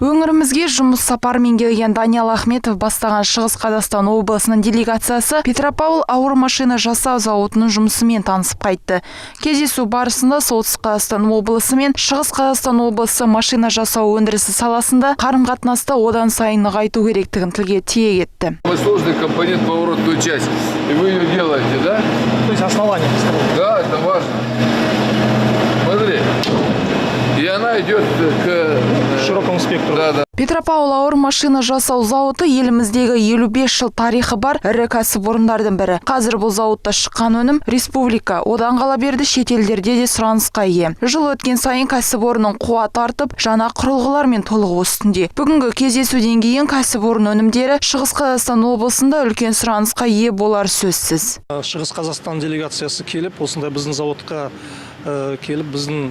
Өңірімізге жұмыс сапарымен келген Даниал Ахметов бастаған Шығыс Қазақстан облысының делегациясы Петропавл ауыр машина жасау зауытының жұмысымен танысып қайтты. Кездесу барысында Солтүстік Қазақстан облысы мен Шығыс Қазақстан облысы машина жасау өндірісі саласында қарым-қатынасты одан сайын нығайту керектігін тілге тиек етті. Самый сложный компонент — поворотную часть. И вы ее делаете, да? То есть основание построено. Да, это важно. Смотри. И она идет к широкому спектру. Да. Петропавл ауыр машина жасау зауыты — еліміздегі 55 жыл тарихы бар ірі кәсіпорындардың бірі. Қазір бұл зауытта шыққан өнім республика, одан қала берді шетелдерде де сұранысқа ие. Жыл өткен сайын кәсіпорынның қуаты артып, жаңа құрылғылармен толығу үстінде. Бүгінгі кездесуден кейін кәсіпорын өнімдері Шығыс Қазақстан облысында үлкен сұранысқа ие болар сөзсіз. Шығыс Қазақстан делегациясы келіп, осындай біздің зауытқа келіп, біздің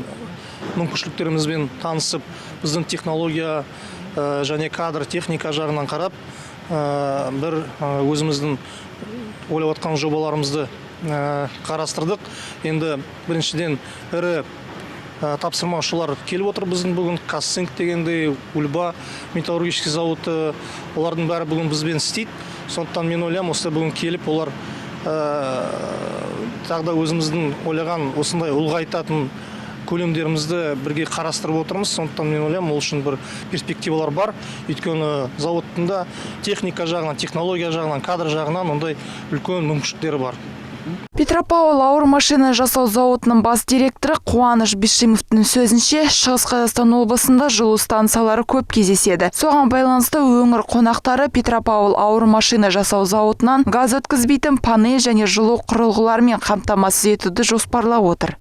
мүмкіншіліктерімізбен танысып, біздің технология және кадр, техника жағынан қарап, бір өзіміздің ойлап отқан жобаларымызды қарастырдық. Енді біріншіден, ірі тапсырмашылар келіп отыр біздің бүгін, Казцинк дегендей, Ульба металлургический зауыты, олардың бәрі бүгін бізбен істейді. Сондықтан мен ойлаймын, осы бүгін келіп олар тағы да өзіміздің ойлаған осындай ұлғайтатын көлемдерімізді бірге қарастырып отырмыз. Сондықтан мен ойлаймын, ол үшін бір перспективалар бар, өйткені зауыттың да техника жағынан, технология жағынан, кадр жағынан ондай үлкен мүмкіншіліктері бар. Петропавл ауыр машина жасау зауытының бас директоры Қуаныш Бишімовтің сөзінше, Шығыс Қазақстан облысында жылу станциялары көп кездеседі. Соған байланысты өңір қонақтары Петропавл ауыр машина жасау зауытынан газ өткізбейтін панель және жылу құрылғыларымен қамтамасыз етуді жоспарлап отыр.